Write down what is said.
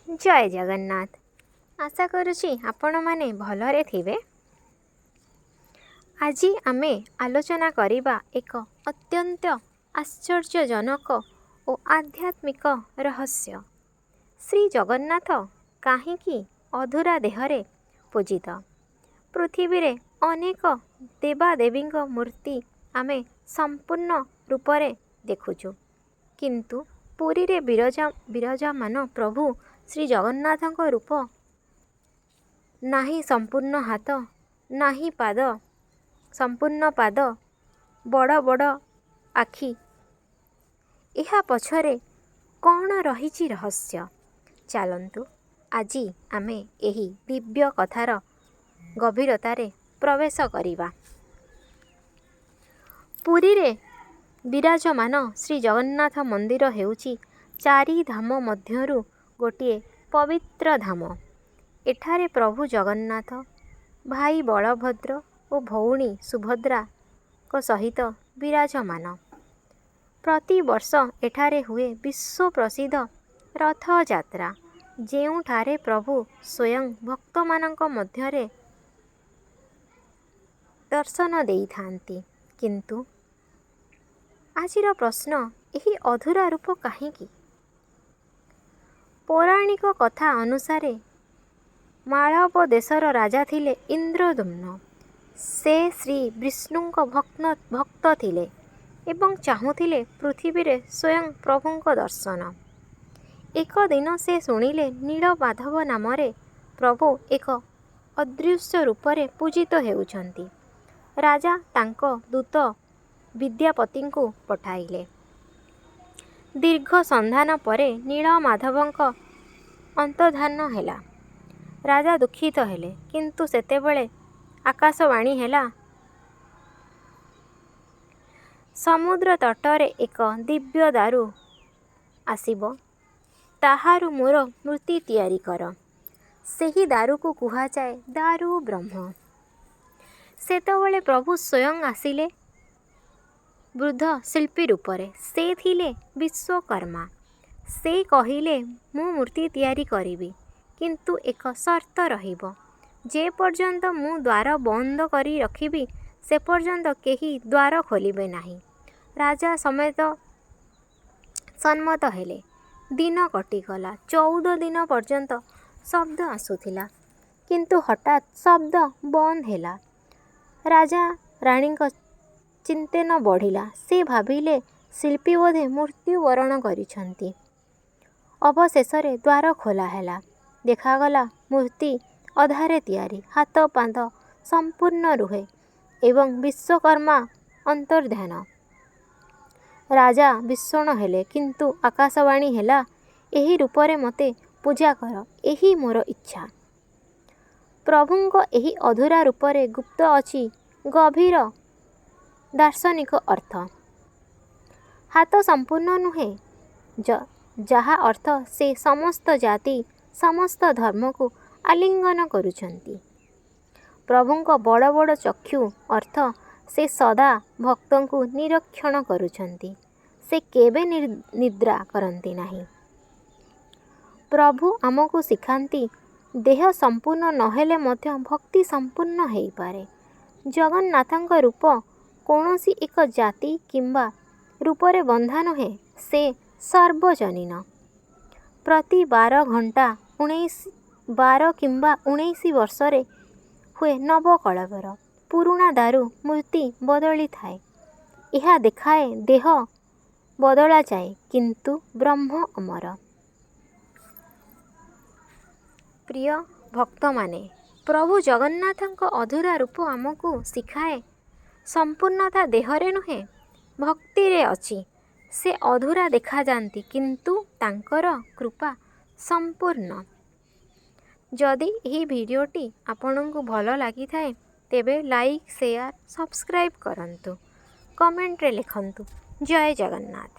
ଜୟ ଜଗନ୍ନାଥ। ଆଶା କରୁଛି ଆପଣମାନେ ଭଲରେ ଥିବେ। ଆଜି ଆମେ ଆଲୋଚନା କରିବା ଏକ ଅତ୍ୟନ୍ତ ଆଶ୍ଚର୍ଯ୍ୟଜନକ ଓ ଆଧ୍ୟାତ୍ମିକ ରହସ୍ୟ। ଶ୍ରୀ ଜଗନ୍ନାଥ କାହିଁକି ଅଧୁରା ଦେହରେ ପୂଜିତ? ପୃଥିବୀରେ ଅନେକ ଦେବାଦେବୀଙ୍କ ମୂର୍ତ୍ତି ଆମେ ସମ୍ପୂର୍ଣ୍ଣ ରୂପରେ ଦେଖୁଛୁ, କିନ୍ତୁ ପୁରୀରେ ବିରାଜମାନ ପ୍ରଭୁ ଶ୍ରୀଜଗନ୍ନାଥଙ୍କ ରୂପ ନାହିଁ ସମ୍ପୂର୍ଣ୍ଣ ହାତ, ନାହିଁ ପାଦ, ସମ୍ପୂର୍ଣ୍ଣ ପାଦ, ବଡ଼ ବଡ଼ ଆଖି। ଏହା ପଛରେ କ'ଣ ରହିଛି ରହସ୍ୟ? ଚାଲନ୍ତୁ ଆଜି ଆମେ ଏହି ଦିବ୍ୟ କଥାର ଗଭୀରତାରେ ପ୍ରବେଶ କରିବା। ପୁରୀରେ ବିରାଜମାନ ଶ୍ରୀଜଗନ୍ନାଥ ମନ୍ଦିର ହେଉଛି ଚାରି ଧାମ ମଧ୍ୟରୁ ଗୋଟିଏ ପବିତ୍ର ଧାମ। ଏଠାରେ ପ୍ରଭୁ ଜଗନ୍ନାଥ, ଭାଇ ବଳଭଦ୍ର ଓ ଭଉଣୀ ସୁଭଦ୍ରାଙ୍କ ସହିତ ବିରାଜମାନ। ପ୍ରତିବର୍ଷ ଏଠାରେ ହୁଏ ବିଶ୍ୱପ୍ରସିଦ୍ଧ ରଥଯାତ୍ରା, ଯେଉଁଠାରେ ପ୍ରଭୁ ସ୍ୱୟଂ ଭକ୍ତମାନଙ୍କ ମଧ୍ୟରେ ଦର୍ଶନ ଦେଇଥାନ୍ତି। କିନ୍ତୁ ଆଜିର ପ୍ରଶ୍ନ, ଏହି ଅଧୁରା ରୂପ କାହିଁକି? ପୌରାଣିକ କଥା ଅନୁସାରେ ମାଳବ ଦେଶର ରାଜା ଥିଲେ ଇନ୍ଦ୍ରଦ୍ୟୁମ୍ନ। ସେ ଶ୍ରୀ ବିଷ୍ଣୁଙ୍କ ଭକ୍ତ ଥିଲେ ଏବଂ ଚାହୁଁଥିଲେ ପୃଥିବୀରେ ସ୍ୱୟଂ ପ୍ରଭୁଙ୍କ ଦର୍ଶନ। ଏକ ଦିନ ସେ ଶୁଣିଲେ ନୀଳମାଧବ ନାମରେ ପ୍ରଭୁ ଏକ ଅଦୃଶ୍ୟ ରୂପରେ ପୂଜିତ ହେଉଛନ୍ତି। ରାଜା ତାଙ୍କ ଦୂତ ବିଦ୍ୟାପତିଙ୍କୁ ପଠାଇଲେ। ଦୀର୍ଘ ସନ୍ଧାନ ପରେ ନୀଳମାଧବଙ୍କ ଅନ୍ତର୍ଦ୍ଧାନ ହେଲା। ରାଜା ଦୁଃଖିତ ହେଲେ, କିନ୍ତୁ ସେତେବେଳେ ଆକାଶବାଣୀ ହେଲା, ସମୁଦ୍ର ତଟରେ ଏକ ଦିବ୍ୟ ଦାରୁ ଆସିବ, ତାହାରୁ ମୋର ମୂର୍ତ୍ତି ତିଆରି କର। ସେହି ଦାରୁକୁ କୁହାଯାଏ ଦାରୁବ୍ରହ୍ମ। ସେତେବେଳେ ପ୍ରଭୁ ସ୍ୱୟଂ ଆସିଲେ ବୃଦ୍ଧ ଶିଳ୍ପୀ ରୂପରେ। ସେ ଥିଲେ ବିଶ୍ୱକର୍ମା। ସେ କହିଲେ, ମୁଁ ମୂର୍ତ୍ତି ତିଆରି କରିବି, କିନ୍ତୁ ଏକ ସର୍ତ୍ତ ରହିବ। ଯେପର୍ଯ୍ୟନ୍ତ ମୁଁ ଦ୍ୱାର ବନ୍ଦ କରି ରଖିବି, ସେପର୍ଯ୍ୟନ୍ତ କେହି ଦ୍ୱାର ଖୋଲିବେ ନାହିଁ। ରାଜା ସମ୍ମତ ହେଲେ। ଦିନ କଟିଗଲା। 14 ଦିନ ପର୍ଯ୍ୟନ୍ତ ଶବ୍ଦ ଆସୁଥିଲା। କିନ୍ତୁ ହଠାତ୍ ଶବ୍ଦ ବନ୍ଦ ହେଲା। ରାଜା ରାଣୀଙ୍କ ଚିନ୍ତନ ବଢ଼ିଲା। ସେ ଭାବିଲେ ଶିଳ୍ପୀ ବୋଧେ ମୃତ୍ୟୁବରଣ କରିଛନ୍ତି। ଅବଶେଷରେ ଦ୍ୱାର ଖୋଲାହେଲା। ଦେଖାଗଲା ମୂର୍ତ୍ତି ଅଧାରେ ତିଆରି, ହାତ ପାଦ ସମ୍ପୂର୍ଣ୍ଣ ନୁହେଁ ଏବଂ ବିଶ୍ୱକର୍ମା ଅନ୍ତର୍ଦ୍ଧାନ। ରାଜା ବିସ୍ମୟ ହେଲେ, କିନ୍ତୁ ଆକାଶବାଣୀ ହେଲା, ଏହି ରୂପରେ ମୋତେ ପୂଜା କର, ଏହି ମୋର ଇଚ୍ଛା। ପ୍ରଭୁଙ୍କ ଏହି ଅଧୁରା ରୂପରେ ଗୁପ୍ତ ଅଛି ଗଭୀର ଦାର୍ଶନିକ ଅର୍ଥ। ହାତ ସମ୍ପୂର୍ଣ୍ଣ ନୁହେଁ, ଯାହା ଅର୍ଥ ସେ ସମସ୍ତ ଜାତି, ସମସ୍ତ ଧର୍ମକୁ ଆଲିଙ୍ଗନ କରୁଛନ୍ତି। ପ୍ରଭୁଙ୍କ ବଡ଼ ବଡ଼ ଚକ୍ଷୁ ଅର୍ଥ ସେ ସଦା ଭକ୍ତଙ୍କୁ ନିରୀକ୍ଷଣ କରୁଛନ୍ତି। ସେ କେବେ ନିଦ୍ରା କରନ୍ତି ନାହିଁ। ପ୍ରଭୁ ଆମକୁ ଶିଖାନ୍ତି, ଦେହ ସମ୍ପୂର୍ଣ୍ଣ ନହେଲେ ମଧ୍ୟ ଭକ୍ତି ସମ୍ପୂର୍ଣ୍ଣ ହୋଇପାରେ। ଜଗନ୍ନାଥଙ୍କ ରୂପ କୌଣସି ଏକ ଜାତି କିମ୍ବା ରୂପରେ ବନ୍ଧା ନୁହେଁ, ସେ ସାର୍ବଜନୀନ। ପ୍ରତି 12 ଘଣ୍ଟା 12 କିମ୍ବା 19 ବର୍ଷରେ ହୁଏ ନବକଳେବର। ପୁରୁଣା ଦାରୁ ମୂର୍ତ୍ତି ବଦଳିଥାଏ। ଏହା ଦେଖାଏ ଦେହ ବଦଳାଯାଏ, କିନ୍ତୁ ବ୍ରହ୍ମ ଅମର। ପ୍ରିୟ ଭକ୍ତମାନେ, ପ୍ରଭୁ ଜଗନ୍ନାଥଙ୍କ ଅଧୁରା ରୂପ ଆମକୁ ଶିଖାଏ, ସମ୍ପୂର୍ଣ୍ଣତା ଦେହରେ ନୁହେଁ, ଭକ୍ତିରେ ଅଛି। ସେ ଅଧୁରା ଦେଖାଯାଆନ୍ତି, କିନ୍ତୁ ତାଙ୍କର କୃପା ସମ୍ପୂର୍ଣ୍ଣ। ଯଦି ଏହି ଭିଡ଼ିଓଟି ଆପଣଙ୍କୁ ଭଲ ଲାଗିଥାଏ, ତେବେ ଲାଇକ୍, ସେୟାର, ସବସ୍କ୍ରାଇବ୍ କରନ୍ତୁ। କମେଣ୍ଟରେ ଲେଖନ୍ତୁ, ଜୟ ଜଗନ୍ନାଥ।